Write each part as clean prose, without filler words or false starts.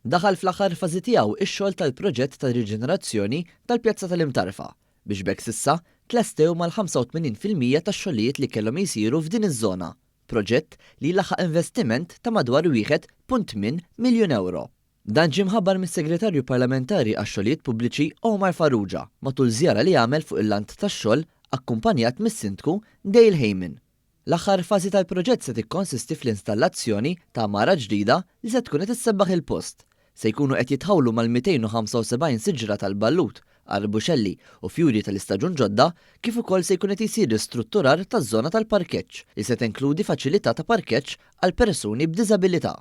Daħal fl-aħħar fażi tiegħu x-xogħol tal-proġett ta' riġenerazzjoni tal-Pjazza tal-Imtarfa, biex b'hekk s'issa tlestew mal-85% tax-xogħlijiet li kellhom jsiru f'din iż-żona, proġett li jlaħħaq investiment ta' madwar 1.8 miljun ewro. Dan ġie mħabbar mis-Segretarju Parlamentari għax-Xogħlijiet Pubbliċi Omar Farrugia matul żjara li għamel fuq il-lant tax-xogħol akkumpanjat mis-Sindku Dale Hayman. L-aħħar fażi tal-proġett se tikkonsisti fl-installazzjoni ta' għamara ġdida li se tkun qed issebbaħ il-post. Se jkunu qed jitħawlu mal-275 siġra tal-ballut, arbuxelli u fjuri tal-istaġun ġodda kif ukoll se jkun qed jsir ristrutturar taż-żona tal-parkeġġ li se tinkludi faċilità ta' parkeġġ għal persuni b'diżabilità.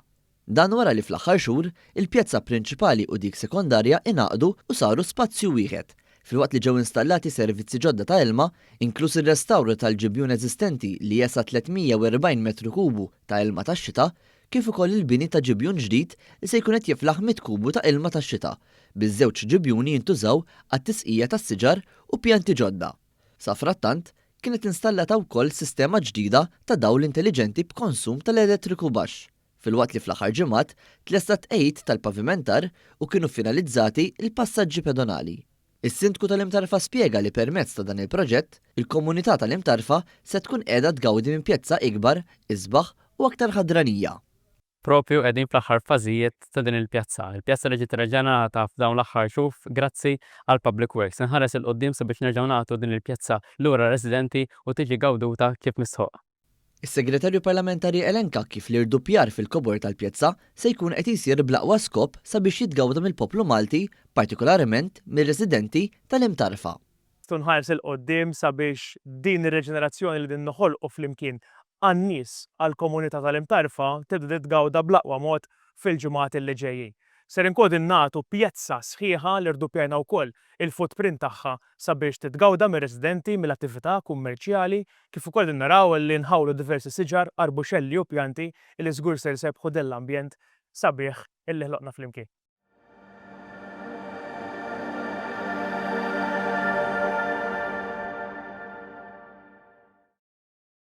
Dan wara li fl-aħħar xhur, il-pjazza prinċipali u dik sekondarja ingħaqdu u saru spazju wieħed, filwaqt li ġew installati servizzi ġodda ta' ilma, inkluż ir-restawr tal-ġibjun eżistenti li jesa' 340 metru kubu ta' ilma tax-xita, kif ukoll il-bini ta' ġibjun ġdid li se jkun qed jiflaħ 100 kubu ta' ilma tax-xita, biż-żewġ ġibjuni jintużaw għat-tisqija tas-siġar u pjanti ġodda. Safrattant, kienet installata wkoll sistema ġdida ta' dawl intelliġenti b'konsum tal-elettriku baxx, filwaqt li fl-aħħar ġimgħat tlesta t-tqegħid tal-pavimentar u kienu finalizzati l-passaġġi pedonali. Is-Sindku tal-Imtarfa spjega li permezz ta' dan il-proġett, il-komunità tal-Imtarfa se tkun qiegħda tgawdi minn pjazza ikbar, isbaħ u aktar ħadranija. Propju qegħdin fl-aħħar fażijiet ta' din il-pjazza. Il-pjazza li ġiet reġenerata f'dawn l-aħħar xhur grazzi għal Public Works. Inħares 'il quddiem sabiex nerġgħu nagħtu din il-pjazza lura r-residenti u tiġi gawduta kif mistħoqq. Is-Segretarju Parlamentari elenka kif l-irduppjar fil-kobor tal-pjazza se jkun qed jsir bl-aqwa skop sabiex jitgawda mill-poplu Malti, partikolarment mir-residenti tal-Imtarfa. Nħares 'il quddiem sabiex din ir-reġenerazzjoni li qegħdin noħolqu flimkien għan-nies, għall-komunità tal-Imtarfa tibda titgawda bl-aqwa mod fil-ġimgħat li ġejjin. Ser inkunu qegħdin nagħtu pjazza sħiħa li rduppjajna wkoll il-footprint tagħha sabiex titgawda mir-residenti, mill-attività kummerċjali, kif ukoll qegħdin naraw li nħawlu diversi siġar, arbuxelli u pjanti li żgur ser isebbħu din l-ambjent sabiħ illi ħloqna flimkien.